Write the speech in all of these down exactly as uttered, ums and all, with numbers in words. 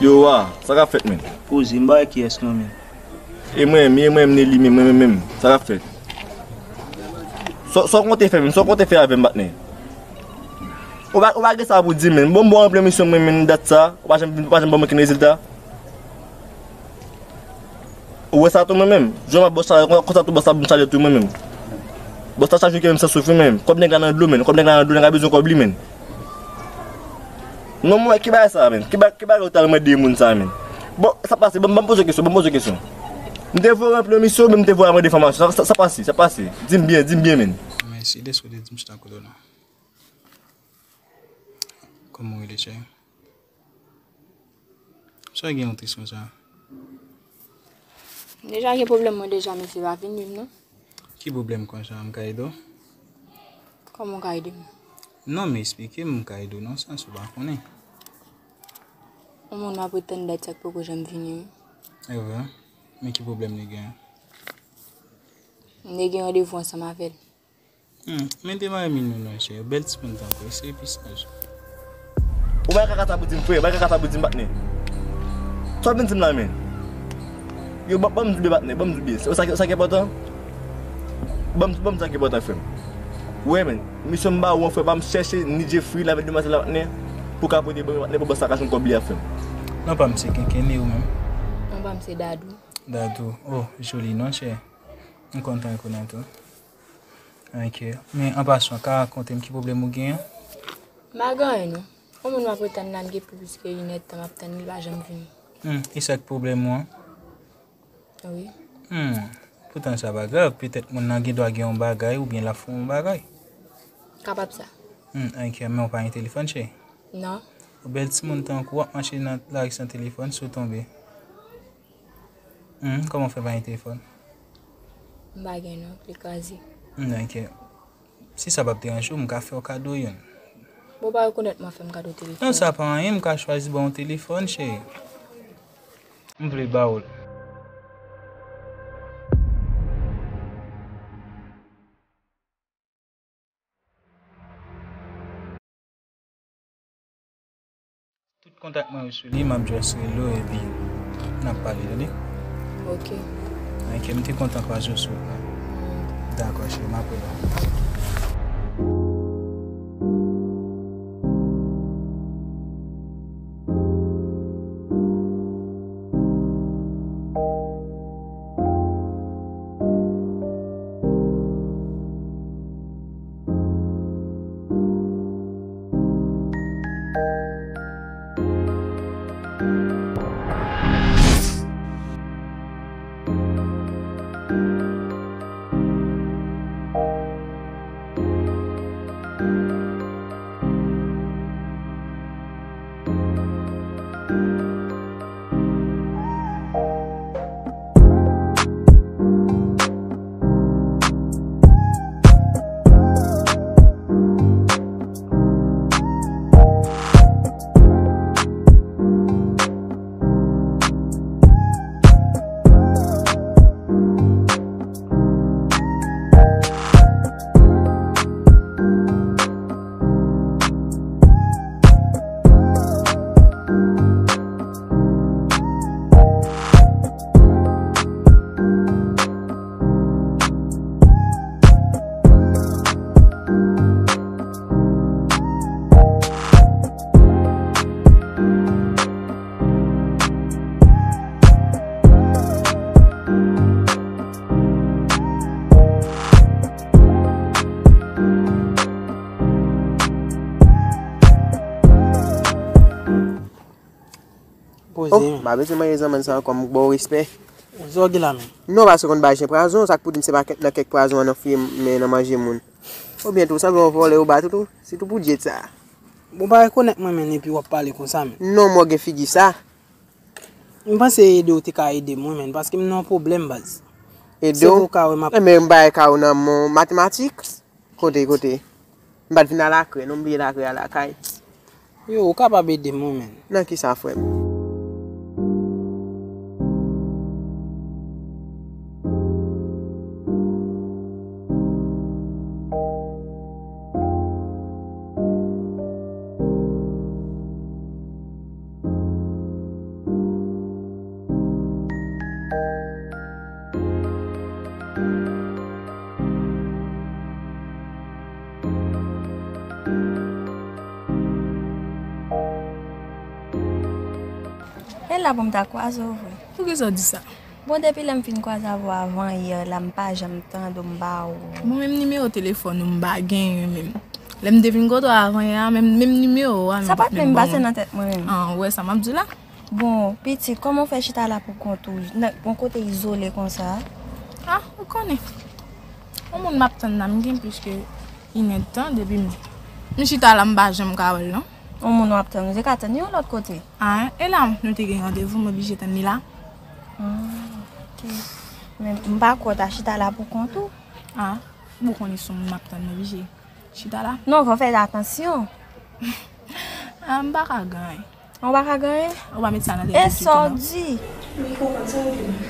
Yo, wa, sa k ap fèt, menm? Poze, m pa wè kiyès non, menm. E mwen menm, e mwen menm, Nelly menm, mwen menm, menm. Sa k ap fèt? Sa, sa w konte fè, menm? Sa w konte fè avè m, patnè? Ou pa, ou pa gen sa pou di m, menm. Bon, m ba w anpil misyon, mwen menm, dat sa. Ou pa janm, ou pa janm ban m okenn rezilta. Ou wè sa tou, mwen menm? Jan m ap bòs sa, konsa tou bòs la ban m chalè tou, mwen menm. Bòs la chak jou ki menm san soufri, menm. Kòb nèg la nan dlo, menm. Kòb nèg la nan dlo, nèg la bezwen kòb li, menm. Non, mwen, ki bagay sa, menm? Ki ba-, ki bagay ou t al mande moun sa, menm? Bon, sa pase, ban m, ban m poze w kesyon, ban m poze w kesyon. M te voye w ranpli yon misyon, oubyen m te voye w al mande enfòmasyon? Sa, sa, sa pase, sa pase. Di m byen, di m byen, menm. Mèsi, deske w te di m chita kote w la. Kòman w rele, cheri? Sa gen yon tris konsa? M deja gen pwoblèm mwen deja, mesye pa vin dim non. Ki pwoblèm konsa, m ka ede w? Kòman w ka ede m? Non, men eksplike m, m ka ede w nan sans ou pa konnen. Yon moun m ap ret tann dat sa k poko janm vini wi. Evre? Men ki pwoblèm li gen? M te gen randevou ansanm avè l. Hmm, men te mare min nou non, chè. Bèl timoun tankou, eseye pi saj. Ou bay kaka sa pou di m, frè, bay kaka sa pou di m, patnè. Sa w vin di m la, menm? Yo, ban, ban m di w byen, patnè, ban m di w byen. Sa, sa, sa ki enpòtan? Ban m, ban m sa ki enpòtan, frè m. Ou wè, menm, misyon m ba ou an, frè pa m, chèche ni Jeffrey, l avèk demwazèl la, patnè, pou ka pote ban mwen, patnè, pou bòs la ka jwenn kòb li a, frè m. Non pa m se Kenkene ou menm? Non pa m se Dadou. Dadou, oh, joli non, chè. M kontan rekonèt ou. Ok. Men an pasan, ka rakonte m ki pwoblèm ou genyen? M pa gen anyen non. Yon moun m ap ret tann la, m gen plis ke inèdtan m ap tann li, li pa janm vini. Hmm, e sa k pwoblèm ou an? Wi. Hmm. Poutan sa pa grav, petèt moun nan gen dwa gen yon bagay oubyen l ap fè yon bagay. Kapab sa. Hmm, ok, men ou pa gen telefòn, cheri? Non. Yon bèl timoun tankou w ap mache nan lari san telefòn, si w tonbe. Hmm, kòman w fè pa gen telefòn? M pa gen non, li kraze. Hmm, ok. Si sa p ap deranje w, m ka fè w kado youn. Bon, w pa rekonèt mwen fè m kado telefòn. Non, sa pa anyen, m ka chwazi ba w yon telefòn, cheri. M vle ba w l. Tout kontak mwen yo sou li, m ap just rele w epi n ap pale, tande? Ok. Ok, m te kontan kwaze w sou wout la. Mm. Dakò, cheri, m ap rele w. Poze. Oh, men. M pa bezwen manje zanmann sa ankò, m ba w respè. Sa w gen la menm? Non, paske w konn bay chen pwazon, sa k pou di m se pa kèk, nan kèk pwazon an nan fiye m, men nan manje moun. Oubyen tou, sanble yon vòlè yo ba tou, tou. Se tou pou djed sa. Bon, pa rekonèt mwen menm epi w ap pale konsa menm. Non, men w gen figi sa. M panse ede w te ka ede m wi menm, paske m nan yon pwoblèm baz. Ede w? Se pou w ka wè m ap. Enben, m bay ka w nan mon matematik. Kote, kote? M pa t vin a lakrè, non, m bliye lakrè a lakay. Yo, ou kapab ede m wi menm. Nan kisa, frè m? la pou m ta kwaze w vre. Poukisa w di sa? Bon, depi lè m fin kwaze avè w avan yè la, m pa janm tande w, m pa wè w. Mwen menm nimewo telefòn ou m pa genyen menm. Lè m te vin kote w avan yè a, menm, menm nimewo a, nou pa t menm ban mwen. Sa pa t menm pase nan tèt mwen menm. Ah, ou wè sa m ap di w la? Bon, pitit, kòman w fè chita la pou kont ou, nan yon kote izole konsa? Ah, ou konnen. Yon moun m ap tann la, m gen plis ke inèdtan depi m, m chita la, m pa janm ka wè l non. Yon moun w ap tann, ou te ka tann yon lòt kote? Ah, e la nou te gen randevou, m oblije tann li la. Ah, ok. Men m pa kwè w ta chita la pou kont ou. Ah, bon, ou konnen se yon moun m ap tann, m oblije chita la. Non, fò w fè atansyon. Ah, m pa ka gen anyen. Ou pa ka gen anyen? Ou pa met sa nan tèt ou tou. E sa w di? Wi, konprann sa w di m.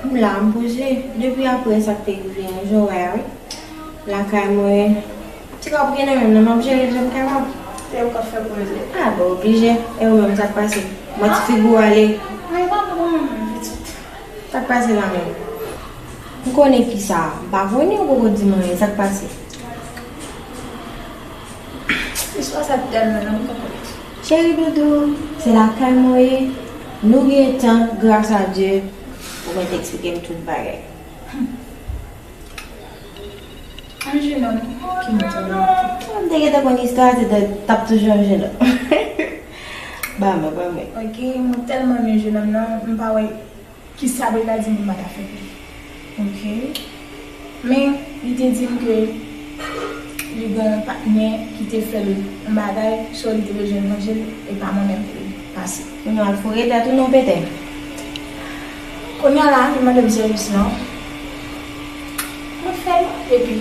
M la, m poze. Depi apre sa k te rive a, jan w wè a, wi. Lakay mwen, ti kòb gen nan men m nan, m ap jere l jan m kapab. Se ou k ap fè poze. A, bon, oblije. E ou menm, sa k pase? Mwen ti figi w ale. Mwen pa bon, pitit. Sa k pase la menm? M konnen kisa. M pa konnen, ou poko di m anyen. Sa k pase? Istwa sa tèlman long, m poko di. Cheri doudou, se lakay mwen ye. Nou gen tan, gras a Dye, ou mèt eksplike m tout bagay. Yon jenòm ki mete m nan. M te gentan konn istwa a, se t ap toujou yon jenòm. Ba mwen, ba mwen. Ok, mwen tèlman renmen jenòm nan, m pa wè kisa Brenda di m pou m pa ta fè pou li. Ok. Men, li te di m ke li gen yon patnè ki te fè l yon bagay, so li te bezwen vanje l, e pa mwen menm pou l pase. Kounye a l foure tèt ou non petè. Kounye a la, li mande m sèvis lan. Mwen fè l, epi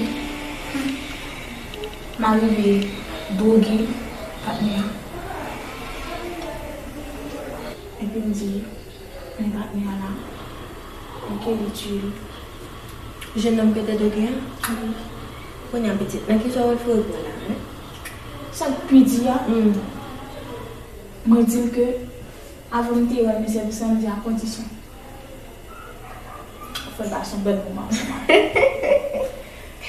m arive dwoge patnè a. Epi m di, men patnè a la, ok, li tiye l. Jennonm petè dwoge a? Wi. Kounye a pitit, nan kisa w al foure pran la menm? Sa k pi di a, hmm, mwen di l ke avan m te rann li sèvis lan, m di a kondisyon. Fò l pase yon bèl moman ansanm avè m.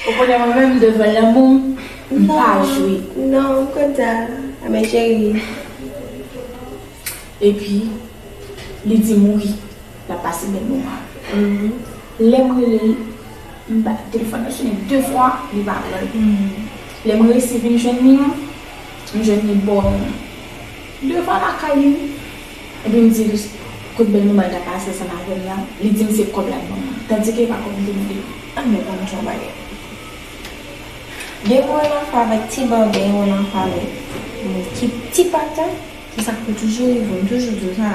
Ou konnen mwen menm devan lanmou m, m pa jwe. Non, m konn sa. Anben cheri. Epi, li di m wi, l ap pase bèl moman. Lè m rele l, m ba telefòn nan sonnen de fwa, li pa pran l. Lè m resi vin jwenn li an, m jwenn li bò yon devan lakay li. Epi m di l, kot bèl moman l t ap pase ansanm avè m nan, li di m se kòb l al ban mwen. Tandike e pa kòb m te mande l. Anben ban m di w yon bagay. Depi w nan afè avèk ti bòbè, w nan afè avèk moun ki ti pata, se sa k pou toujou rive w, m toujou di w sa.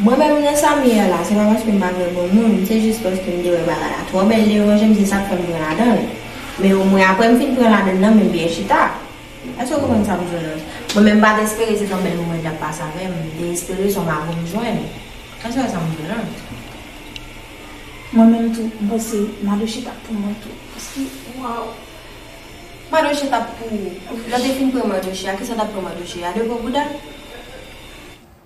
Mwen menm nan sa m ye a la, se pa paske m pa vle bon moun, se jis paske m te wè bagay la twò bèl deranje m, se sa k fè m pran ladan l. Men omwen apre m fin pran ladan l nan, men m byen chita. Èske w konprann sa m di w lan? Mwen menm m pa t espere se t yon bèl moman l t ap pase avè m. M te espere se yon mago m jwenn. Èske w wè sa m di w lan? Mwen menm tou, m panse Madoche t ap pou mwen tou. Paske, waw! Madoche t ap pou ou. Lè w te fin pran Madoche a, kisa w t ap pran Madoche a? De gwo bouda?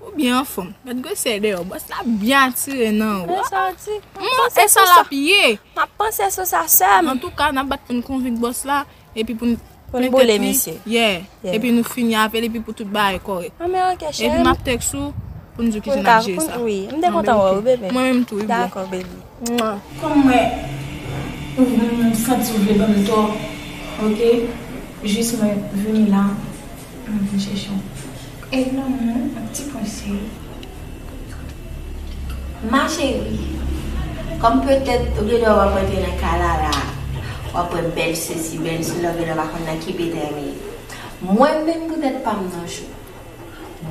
Ou byen anfòm. Gad gwosè dèyè w. Bòs la byen atire nan ou. Mwen santi. M panse sou sa. E sa l ap ye? M ap panse sou sa sèm. Antouka, n ap bat pou n konvenk bòs la, epi pou n Pou n boule misye. Yeah. Epi nou fini avè l, epi pou tout bagay kòrèk. Anben ok, cheri. Epi m ap tèks ou, pou n di w kijan n ap jere sa. Wi, m te kontan wè w wi, bebe. Mwen menm tou, wi, boo. Dakò, baby. Kòm mwen, ou, m santi w vle ban m tò, ok? Jis mwen vini la, m vin chèche w. E non, non, yon ti pwen seri. Ma chérie, kòm petèt ou gen dwa w ap rantre nan kay la la, w ap wè bèl sesi, bèl sela, ou gen dwa pa konn nan ki petè m ye. Mwen menm pou tèt pa m nan cho.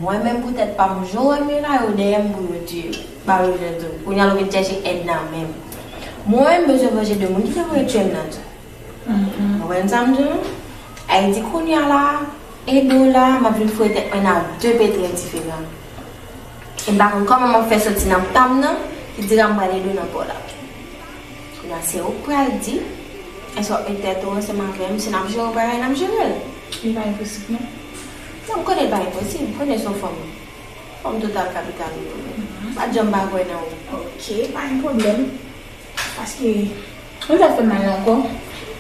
Mwen menm pou tèt pa m, jan w wè m ye la, yo dèyè m pou yo tiye m. Ba yo jan tou. Kounye a l oblije chèche èd nan men m. Mwen menm bezwen vanje de moun ki te voye tiye m nan tou. Ou konprann sa m di w? Ayiti kounye a la, e do la, m ap vin foure tèt mwen nan de petè diferan. E m pa konn kòman m ap fè soti nan pa m nan, ki dira m pral e do nan pò la. Kounye a se ou k pral di, èske w ap met tèt ou ansanm avè m, si n ap jere yon bagay, n ap jere l. Li pa enposib non. Non, m konnen l pa enposib, m konnen se yon fanm, fanm total kapital ou ye. M pa t janm pa kwè nan ou. Ok, pa gen pwoblèm. Paske, konn sa k fè m mal la ankò?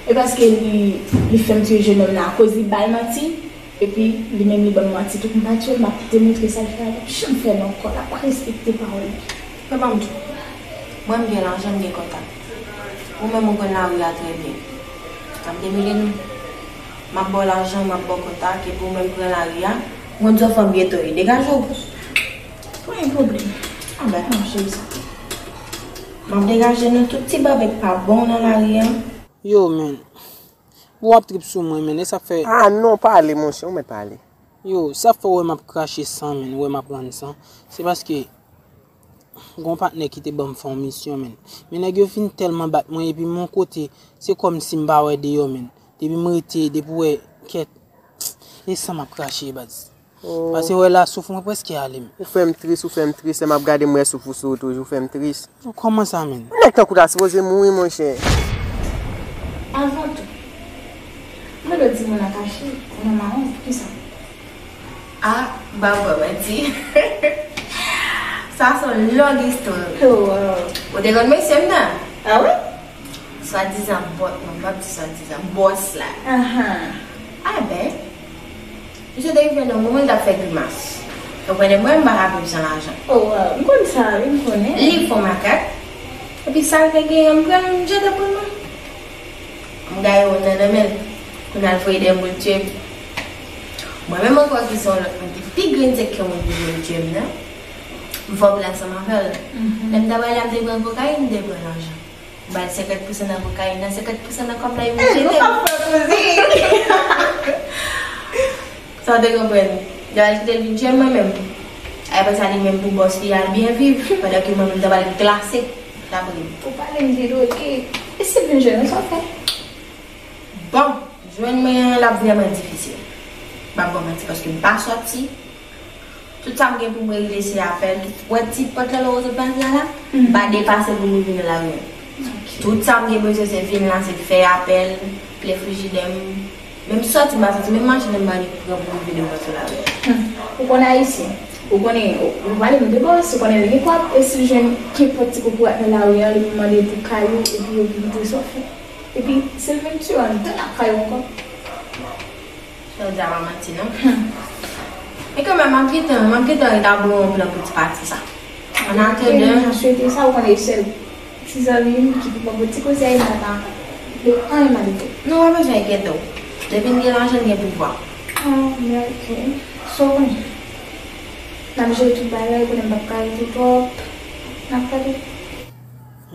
E paske li, li fè m tiye jennonm nan akoz li ba l manti. Epi, li menm li ban m manti tou, m pa tchwe l, m ap demontre sa l fè a, l p ap janm fè l ankò, l ap respekte pawòl li. Papa m tou, mwen m gen lajan, m gen kontak. Ou menm ou konn lari a trè byen. M ap demele nou. M ap ba w lajan, m ap ba w kontak, epi ou menm pran lari a. Ou konn sa w fè m byen tou, degaje w. Pa gen pwoblèm. Anben, m ap jere sa. M ap degaje nou tout ti babèk pa bon nan lari a. Yo, men. Ou ap trip sou mwen, men. E sa k fè. Ah non, pale, monchè, ou mèt pale. Yo, sa k fè w wè m ap krache san, men, ou wè m ap rann san. Se paske gon patnè ki te ban m fè yon misyon, men. Men nèg yo fin tèlman bat mwen, epi m yon kote, se kòmsi m pa wè deyò, men. Depi m rete, depi w wè, kèt, e san m ap krache, baz. Oh. Paske wè la, souf mwen prèske ale, men. Ou fè m tris, ou fè m tris, lè m ap gade m wè souf ou sou ou toujou, ou fè m tris. Kòman sa, men? Nèg tankou w ta sipoze mouri, monchè. Avan tou, mwen dwe di moun nan kache, ou nan mawon, poukisa? Ah, ba w pa manti. Sa se yon long istwa. Oh, wow. Ou te konn mesye m nan? Ah wi? Swadizan bòs, non, m p ap di swadizan, bòs la. Ahan. Ah ben, misye te rive nan moman l t ap fè grimas. Ou konnen mwen, m pa ka viv san lajan. Oh, wow. M konn sa, wi, m konnen. Li fè makak. Epi sa l te genyen, m pran l, m jete pou l, non. M gaye wonn nan nan men l. Kounye a l voye dèyè m pou l tiye m. Mwen menm ankò ki se yon lòt moun ki pi grenn sèk ke mwen ki vle tiye m nan, m fè yon plan ansanm avè l. Mhm. Lè m ta prale a, m te pran kokayin, m te pran lajan. M ba l senkant pousan nan kokayin nan, senkant pousan nan kòb la, epi m jete l. Sa w te konprann? Lè l kite l vin tiye m mwen menm. Apre sa, li menm pou bòs li al byen viv, pandan ke mwen menm m ta pral glase. L ap ri m. Ou pale m de dwoge. E si l vin jwenn ou, sa w fè? Bon, jwenn mwen an, l ap vrèman difisil. M p ap ba w manti, paske m pa sòti. Tout sa m gen pou m regle, se apèl. Tout, wè ti pòt la, lè w sot pase a la, m pa depase l pou m rive nan lari a. Ok. Tout sa m gen bezwen, se vin la, se fè apèl, plen frijidè m. Menm sòti, m pa sòti, menm machin nan m pa gen pou pran pou m vide bò sou lari a. Hmm. Ou konn Ayisyen. Ou konnen, ou, ou pale m de bòs, ou konnen li gen kòb, e si l jwenn kenpòt ti kokorat nan lari a, li pou mande pou kay ou, epi yo vin tou sa w fè. Epi, si l vin tiye w anndan lakay ou ankò. Sa w di a pa manti, non. Hmm. Men kanmenm, m ap gentan, m ap gentan tablo yon plan pou ti pati sa. Annatandan. Wi, m swete sa, ou konnen sèl ti zanmi m ki pou ban m ti konsèy, m pa ka vle anyen mal fè. Non, w pa bezwen enkyete w. Depi n gen lajan, n gen pouvwa. Ah, men ok. So, konnen. N ap jere tout bagay, konnen m p ap ka rete twòp. N ap gade.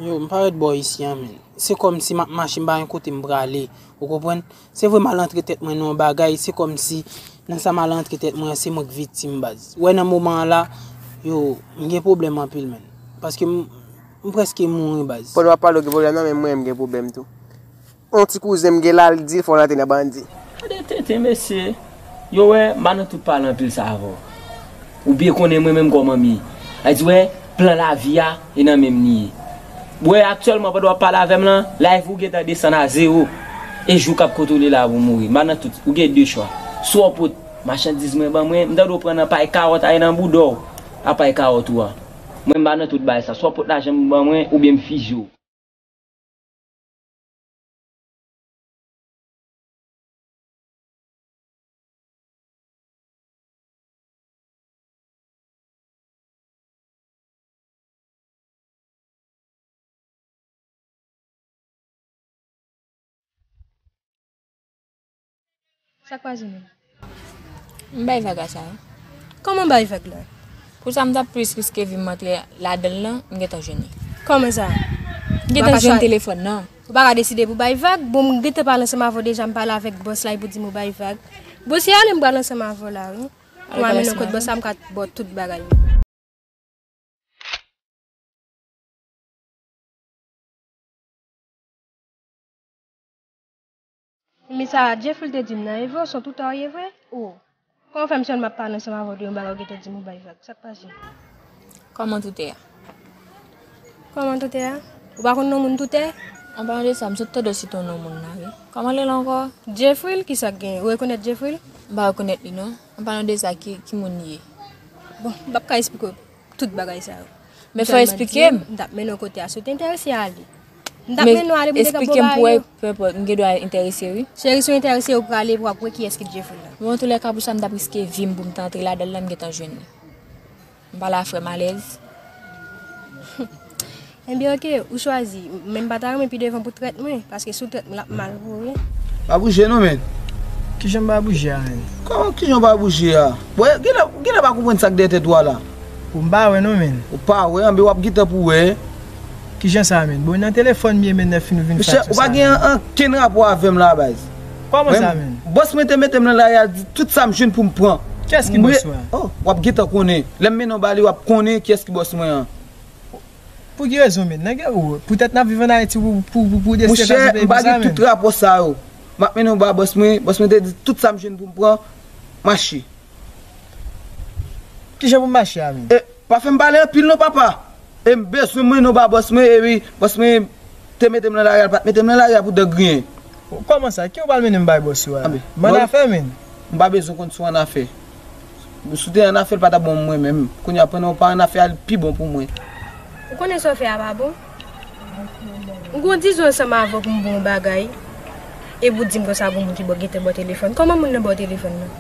Yo, m parèt bò isi a, men. Se kòmsi m ap mache, m pa gen kote m prale. Ou konprann? Se vre m al antre tèt mwen nan yon bagay, se kòmsi nan sa m al antre tèt mwen an, se mwen k viktim, baz. Ou wè nan moman an la, yo, m gen pwoblèm anpil, men. Paske m, m prèske mouri, baz. Pandan w ap pale, w gen pwoblèm nan, men mwen, m gen pwoblèm tou. Yon ti kouzen m gen la, l di l fò l antre nan bandi. Gade tenten, mesye. Yo wè, m pa nan tout pale anpil sa avè w. Ou byen konnen mwen menm kòman m ye. Sa di w wè, plan lavi a, e nan men m li ye. Ou wè aktyèlman pandan w ap pale avè m lan, live ou gentan desann a zewo. E jou k ap kontwole la pou mouri. M pa nan tout, ou gen de chwa. Swa w pot machandiz mwen ban mwen, m tande w pran nan pay kawòt a e nan bouda w a pay kawòt ou a. Mwen m pa nan tout bagay sa. Swa w pot lajan m ban mwen, oubyen m fizye w. Sa k pase menm? M bay vag a sa wi. Kòman bay vag la? Pou sa m t ap plis riske vi m antre ladan l lan, m gentan jwenn li. Kòman sa? M gentan jwenn telefòn nan. Ou pa ka deside pou bay vag? Bon, m gentan pale ansanm avè w deja, m pale avèk bòs la, li pou di m ou bay vag. Bon, si ale m pral ansanm avè w la wi. Pou m al mennen w kot bòs la, m ka ba w tout bagay. Men sa Jeffrey te di m nan, e vre, se yon toutè w ye vre? O, kòman w fè m sèlman ap pale ansanm avè w de yon bagay ou gentan di m ou bay vag? Sa k pase? Kòman toutè a? Kòman toutè a? Ou pa konn non moun toutè? An palan de sa, m sot tande w site yon non moun la wi. Kòman li rele ankò? Jeffrey, kisa k genyen? Ou rekonèt Jeffrey? M pa rekonèt li non. An palan de sa, ki, ki moun li ye? Bon, m p ap ka esplike w tout bagay sa yo. Men fò w esplike m. M t ap mennen w kote a, si w te enterese ale. M t ap mennen w ale pou m te ka ba w bagay yo. Esplike m pou wè, peu importe, m gen dwa enterese, wi. Cheri, si w enterese, ou prale pou w ap wè kiyès ki t Jeffrey la. Bon, antoulèka, pou sa, m t ap riske vi m pou m t antre ladan l la, m gentan jwenn li. M pa la frè m alèz. Ebyen, oke, ou chwazi. Men m pa ta renmen pi devan pou trèt mwen, paske si w trèt mwen, l ap mal pou ou, wi. Pa bouje non, men. Kijan m pa bouje a, men? Kòman kijan w pa bouje a? Wè, genlè, genlè pa konprann sa k dèyè tèt ou a la. Ou m pa wè non, men. Ou pa wè, anben w ap gentan pou wè. Kijan sa, men? Bon, nan telefòn m ye, men, nan fin ou vin fè aksyon sa. Monchè, ou pa gen ankenn rapò avè m la, baz. Kòman sa, men? Bòs mwen te mete m nan lari a, di tout sa m jwenn pou m pran. Kiyès ki bòs ou a? Oh, w ap gentan konnen. Lè m mennen w ba li, w ap konnen kiyès ki bòs mwen an. Pou ki rezon, men? Nèg yo, poutèt n ap viv ann Ayiti pou, pou, pou, pou deside kase peyi pou sa, men. Monchè, m pa gen tout rapò sa yo. M ap mennen w ba bòs mwen, bòs mwen te di tout sa m jwenn pou m pran, mache. Kijan pou m mache a, men? E, pa fè m pale anpil non, papa. E m bezwen mennen w ba bòs mwen, epi bòs mwen te mete m nan lari a, l pa t mete m nan lari a pou dan griyen. Kòman sa? Ki w pral mennen m bay bòs ou a? Anben, m annafè, men. M pa bezwen konn si w annafè. Si w te annafè, l pa t ap bon mwen menm. Kounye a, pandan w pa annafè a, li pi bon pou mwen. Ou konnen sa w fè a pa bon? M gon diz an ansanm avè w pou m ba w yon bagay, epi w di m konsa gon moun ki ba w gentan ba w telefòn. Kòman moun nan ba w telefòn nan?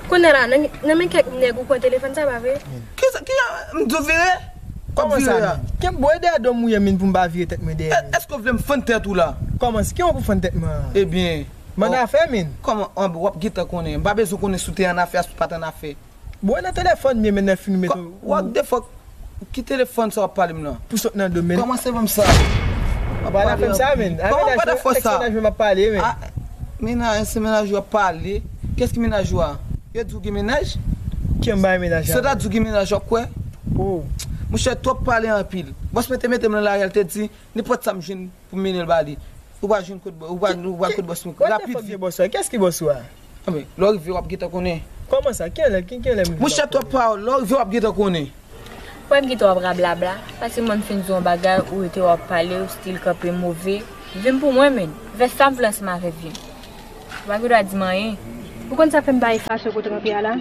Kounye a la, nan, nan men kèk nèg ou pran telefòn sa, pa vre? Kisa, ki, m di w vire? W ap vire a. Kòman sa, men? Kenbe bò e dèyè do m ou ye, men, pou m pa vire tèt mwen dèyè, men. Èske w vle m fann tèt ou la? Kòman, ki yon pou fann tèt mwen an? Ebyen. M annafè, men. Kòman, w ap gentan konnen. M pa bezwen konnen si w te annafè, si w pa t annafè. Bon, nan telefòn m ye, men, nan fin ou mete. What the fuck? Ki telefòn sa w ap pale m nan? Pou sot nan do m, men. Kòman se ban m sa? W ap pale anpil. Kòman w pa ta fè sa? Mennaj mwen m ap pale, men. Ah, mennaj, se mennaj ou ap pale. Kiyès ki mennaj ou a? Yo di w gen mennaj? Ki m bay mennaj la? Sa ta di w gen mennaj, w ap kwè? Oh. Monchè, twòp pale anpil. Bòs mwen te mete m nan lari a, l te di, nenpòt sa m jwenn pou m mennen l ba li. Ou pa jwenn kot bò-, ou pa, ou pa kot bòs mwen. Rapid. What the fuck de bòs ou a? Kiyès ki bòs ou a? Anben, lè w rive, w ap gentan konnen. Kòman sa? Kilè, ki, kilè m rive? Monchè, twòp pawòl, lè w rive, w ap gentan konnen. Frè m kite w ap rablabla, paske mwen m fin di w yon bagay, ou rete w ap pale, ou stil kanpe move. Vin pou mwen, men. Vè sa m vle ansanm avè vi m. Ou pa gen dwa di m anyen. Ou konn sa k fè m pa efase w kote w kanpe a la?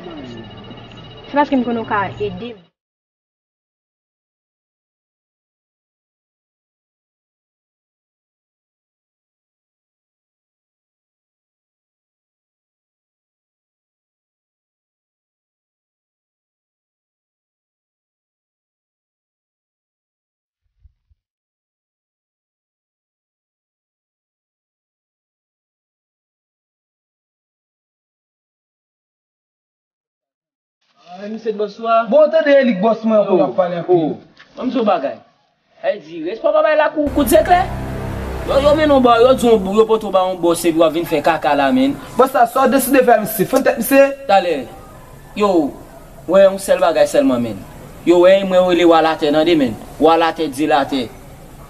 Se paske m konnen w ka ede m. Ah, misye bòs ou a. Bon, tande Elik bòs mwen ankò k ap pale anpil. Ban m di w bagay. Sa vle di, respè w pa bay la kou, kout zeklè. Yo, yo mennen w ba, yo di w, yo pote w ba yon bòs epi w ap vin fè kaka la, men. Bòs la, sa w deside fè a misye? Fann tèt misye? Talè. Yo, wè, yon sèl bagay sèlman, men. Yo, wè, e mwen rele wa latè, tande, men. Wa latè, dye latè.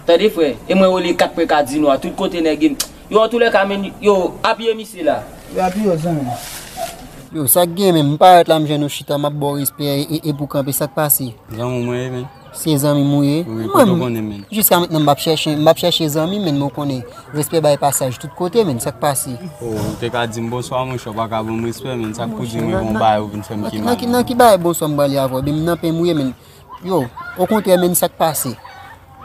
Tande, frè, e mwen rele kat pwen kadinwa, tout kote nèg gen. Yo, antoulèka, men, yo, apiye misye la. Yo, apiye w, zanmi. Yo, sa k gen, men, m parèt la, m jwenn ou chita, m ap ba w respè, e, e, e pou kanpe, sa k pase? Zanmi w mwen ye, men. Se zanmi m ou ye? Wi, kote w konnen, men? Jiska mentnan, m p ap chèche, m p ap chèche zanmi, men, men w konnen. Respè bay pasaj tout kote, men, sa k pase? Oh, ou te ka di m bonswa, monchè, w pa ka ban m respè, men, sa k pou di m, bon, bay ou vin fè m ki mal. Nan ki, nan ki bay bonswa m prale avè w? Ebyen, m nan pen m ou ye, men. Yo, okontrè, men, sa k pase?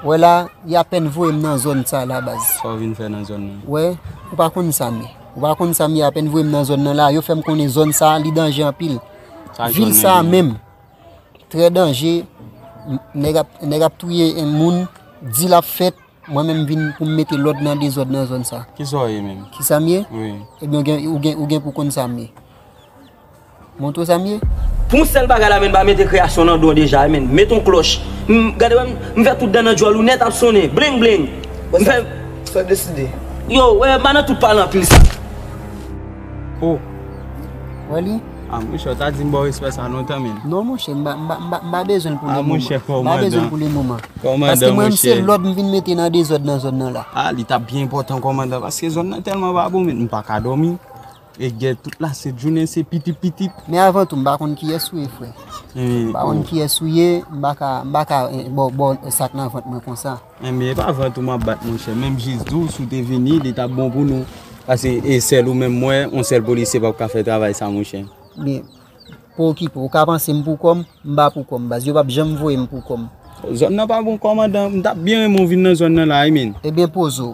Wè la, y apèn voye m nan zòn sa la, baz. Sa w vin fè nan zòn nan? Wè, ou pa konn sa m ye. Ou pa konn sa m ye, apèn voye m nan zòn nan la, yo fè m konnen zòn sa, li danje anpil. Vil sa menm. Trè danje, m-, nèg ap, nèg ap touye moun, dil ap fèt, mwen menm vin pou m mete lòd nan dezòd nan zòn sa. Kisa w ye menm? Kisa m ye? Wi. Ebyen, ou gen, ou gen, ou gen pou konn sa m ye. Montre w sa m ye. Pou yon sèl bagay la, men m pa mete kreyasyon nan do w deja, men. Mete yon klòch. M, gade wè m, m fè tout dan nan djòl ou nèt ap sonnen. Bling, bling. M fè. Sa w deside? Yo, wè, m pa nan tout pale anpil sa. Oh. Wè li? Ah, monchè, w ta di m ba w respè sa lontan, men. Non, monchè, m pa, m pa, m pa, m pa bezwen l pou le moman. Ah, monchè, kòmandan. M pa bezwen l pou le moman. Kòmandan, monchè. Paske mwen, se lòd m vin mete nan dezòd nan zòn nan la. Ah, li t ap byen enpòtan, kòmandan, paske zòn nan tèlman pa bon, men m pa ka dòmi. E gen tout lasent jounen, se pitit, pitit. Men avan tou, m pa konn kiyès ou ye, frè. M pa konn kiyès ou ye, m pa ka, m pa ka, eh, ba w, ba w sa k nan vant mwen konsa. Enben, e pa vant ou m ap bat, monchè. Menm jis di w, si w te vini, li t ap bon pou nou. Paske e sèl ou menm m wè, yon sèl polisye p ap ka fè travay sa, monchè. Men, pa okipe w, ou ka panse m pou kò m, m pa pou kò m, baz. Yo p ap janm voye m pou kò m. Zòn nan pa bon, kòmandan. M t ap byen renmen w vin nan zòn nan la wi, men. Ebyen, poze w.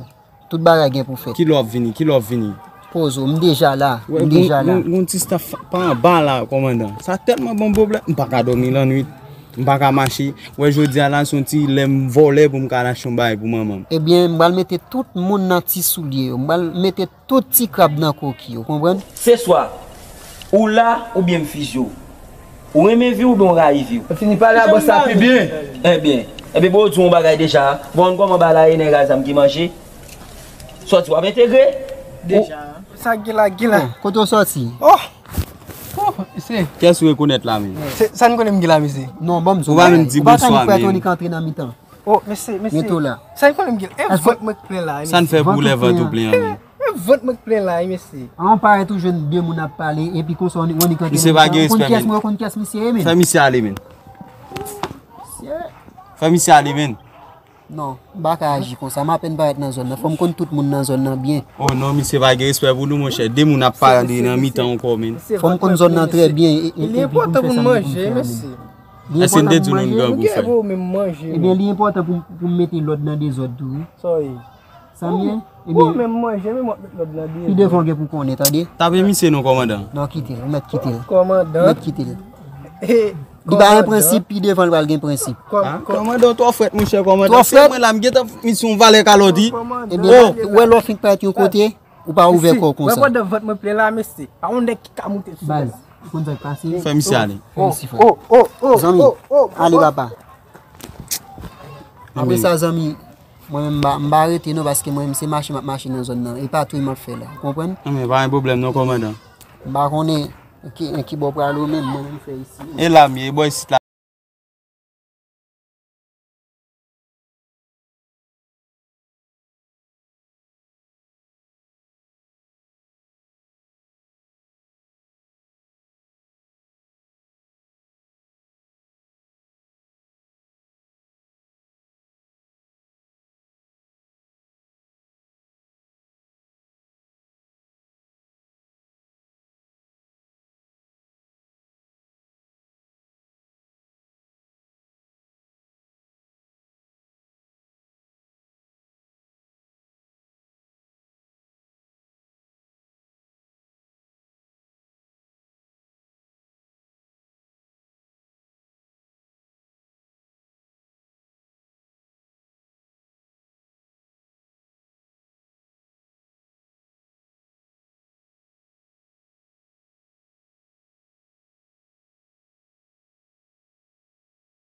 Tout bagay gen pou fèt. Kilè w ap vini? Kilè w ap vini? Poze w. M deja la. M deja la. Gon ti staf pa anba la, kòmandan. Sa tèlman ban m pwoblèm. M pa ka dòmi lannwit. M pa ka mache. Wè, jodi a la, se yon ti lè m vòlè pou m ka al achte yon bagay pou manman m. Ebyen, m pral mete tout moun nan ti soulye yo. M pral mete tout ti krab nan koki, ou konprann? Se swa ou la oubyen m fizye w. Ou renmen vi w oubyen w rayi vi w? Fini pale a bòs la pi byen. Ebyen, ebyen, bon, w di yon bagay deja. Bon, kòman ba la e nèg a zam ki manje? Sòti w ap entegre? Deja. Sa k gen la, k gen la. Kote w sòti? Oh! Oh, mesye. Kiyès ou rekonèt la menm? Se, sa n konnen m gen la, mesye. Non, bon, m di w, ou pa menm di bonswa menm. Ou pa ka ni prèt, ou ni ka antre nan mitan. Oh, mesye, mesye. Mete w la. Sa n konnen m gen. E vant mwen k plen la, mesye. Sa n fè pou lè vant ou plen an menm? E vant mwen k plen la, mesye. An parèt ou jwenn de moun ap pale, epi konsa w ni, w ni kanpe nan mitan. Misye pa gen respè, men. Ou konn kiyès mwen, ou konn kiyès misye ye, men. Fè misye ale, men. Fè misye ale, men. Non, m pa ka aji konsa. M apèn parèt nan zòn nan. Fò m konn tout moun nan zòn nan byen. Oh non, misye pa gen respè pou nou, monchè. De moun ap pale nan mitan ankò, men. Fò m konn zòn nan trè byen, e, e, epi pou m fè sa m gen pou m fè a menm. Èske n te di w nou grangou, frè? Ebyen, li enpòtan pou, pou m mete lòd nan dezòd tou, wi. Sa m ye? Ebyen, pi devan w gen pou konnen, tande. Tape misye non, kòmandan. Non, kite l, ou mèt kite l. Ou mèt kite l. Li pa gen prensip, pi devan l pral gen prensip. Kòmandan, w twò frèt, monchè, kòmandan. Twò frèt? Se mwen la, m gentan misye yon valè kalòti. Ebyen, ou wè lè w fin parèt yon kote, ou pa ouvè kò w konsa. Wè pandan vant mwen plen la, mesye. Pa yon nèg ki ka moute sou mwen. Baz, ou konn sa k pase? Fè misye ale. Fè misye frèt. Zanmi, ale papa. Apre sa, zanmi, mwen menm, m pa, m pa rete non, paske mwen menm se mache m ap mache nan zòn nan. E pa touye m ap fè la. Ou konprann? Anben, pa gen pwoblèm non, kòmandan. M pa konnen ki, ki bò w prale ou menm, mwen menm fè isi. E la m ye, e bò isit la.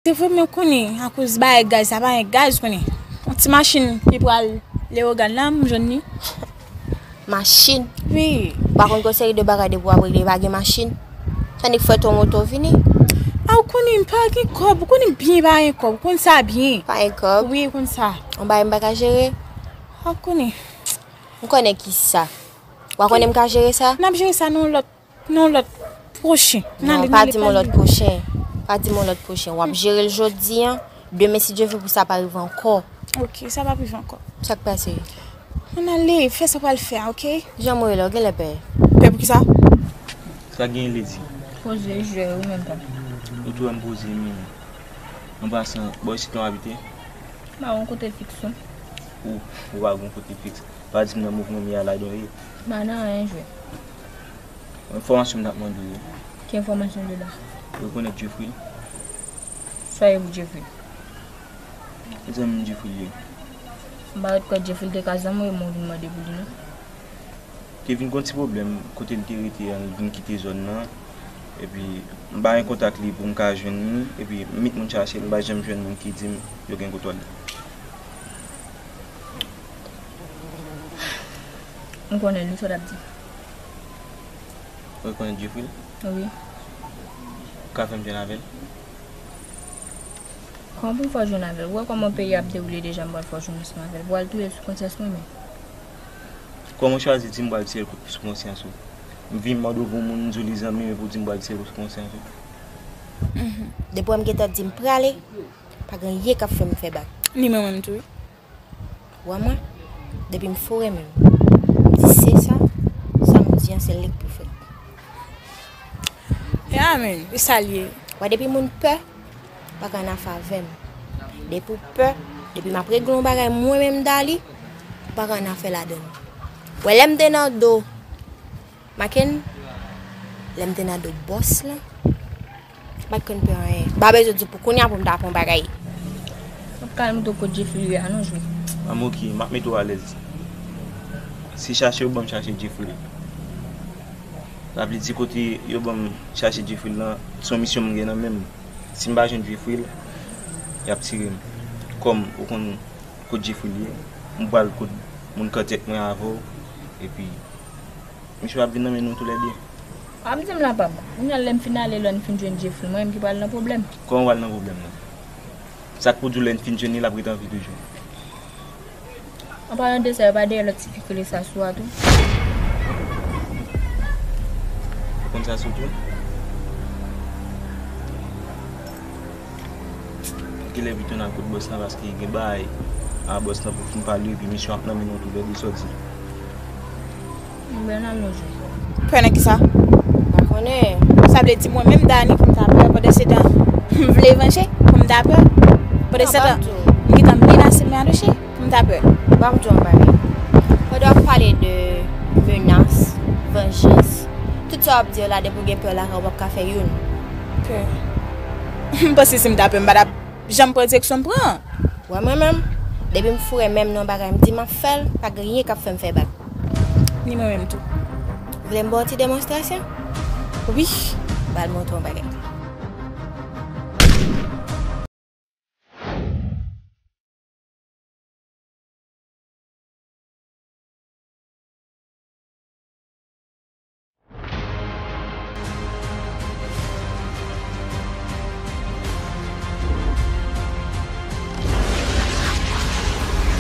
Se vre, men w konnen, akoz bagay gaz, sa pa gen gaz, konnen. Yon ti machin ki pral Leyogàn la, m jwenn li. Machin? Wi. Ou pa konn gon seri de bagay depi w ap regle, pa gen machin. Sa nèk fè ton moto vini. A, ou konnen m pa gen kòb, ou konnen m byen pa gen kòb, ou konn sa byen. Pa gen kòb? Wi, ou konn sa. Yon bagay m pa ka jere? A, ou konnen. M konnen ki sa. Ou pa konnen m ka jere sa? N ap jere sa nan yon lòt, nan yon lòt pwochen. Non, pa di m yon lòt pwochen. Pa di m yon lòt pwochen. W ap jere l jodi an. Demen, si Dye vle, pou sa pa rive ankò. Ok, sa p ap rive ankò. Sa k pase? Ann ale, fè sa w pral fè a, ok? Jan m wè la, w genlè pè. Pè pou kisa? Sa gen Lady? Poze, jwe, ou menm pa. Ou tou wè m poze, men. An pasan, bò isit la w abite? M pa gon kote fiks, non. Ou, ou pa gon kote fiks. Pa di m nan mouvman Miya Ladon ye. M pa nan anyen, jwe. Enfòmasyon m t ap mande w yo. Ki enfòmasyon w te ba? Ou rekonèt Jeffrey? Sa ye pou Jeffrey? Ki zanmi m Jeffrey ye? M pa ret kwè Jeffrey te ka zanmi w, e mwen vin mande pou li, non. Te vin gon ti pwoblèm kote l te rete an, l vin kite zòn nan. Epi, m pa gen kontak li pou m ka jwenn li. Epi, m met moun chache l, m pa janm jwenn moun ki di m yo gen kontwòl li. M konnen li, sa w t ap di? Ou rekonèt Jeffrey? Wi. Ou ka fè m jwenn avè l? Kòman pou m fè w jwenn avè l? Ou wè kòman peyi a ap dewoule deja, m pral fè w jwenn ansanm avè l. Ou pral touye sou konsyans mwen menm. Kòman w chwazi di m pral tire l sou konsyans ou? M vin mande w pou moun, m di w li zanmi m, epi w di m pral tire l sou konsyans ou? Mhm. Depi w wè m gentan di m prale, pa gen anyen k ap fè m fè bak. Ni mwen menm tou, wi. Ou wè mwen, depi m foure men m, m di se sa, sa m di an se li k pou fèt. Ya, men, e sa l ye. Wè, depi moun pè, pa ka nan afè avè m. E pou pè, depi m ap regle yon bagay mwen menm Dali, ou pa ka ann afè ladann. Wè lè m te nan do Maken, lè m te nan do bòs lan, m pa t konn pè anyen. M pa bezwen di w pou kounye a pou m ta pran bagay. M ap kale mouton kot Jeffrey a non Jwe. An m oke, m ap mete w alèz. Si chache yo ban m chache Jeffrey. Sa vle di kote yo ban m chache Jeffrey lan, se yon misyon m gen nan men m. Si m pa jwenn Jeffrey, y ap tire m. Kòm ou konn kot Jeffrey ye, m pral kot moun kantèt mwen avè w, epi misye ap vin nan men nou toulède. A m di m la pa bon. Kounye a lè m fin ale, lè n fin jwenn Jeffrey, mwen menm ki pral nan pwoblèm. Kòman w pral nan pwoblèm nan? Sa k pou di w lè n fin jwenn li, l ap ret an vi toujou? An palan de sa, yo pa dèyè lòt ti fi k rele Sasou a tou? Ou konn Sasou tou? Kilè pito n al kot bòs lan paske gen bagay a bòs lan pou fin pale epi misyon ap nan men nou toulède sòti. Bon, n al lonje. Pè nan kisa? Pa konnen. Sa vle di mwen menm Dani pou m ta pè pandan se tan m vle vanje pou m ta pè. Pandan se tan m gentan menase m adoche pou m ta pè. Ban m di w yon bagay. Pandan w ap pale de menas, vanjans, tout sa w ap di yo la depi w gen pè lakay ou p ap ka fè youn. Pè. M panse si m ta pè m pa t ap janm pran direksyon m pran an. Wè mwen menm, depi m foure men m nan yon bagay m di m ap fè l, pa gen anyen k ap fè m fè bak. Ni mwen menm tou. Vle m ba w ti demonstrasyon? Wi. Ba l montre yon bagay.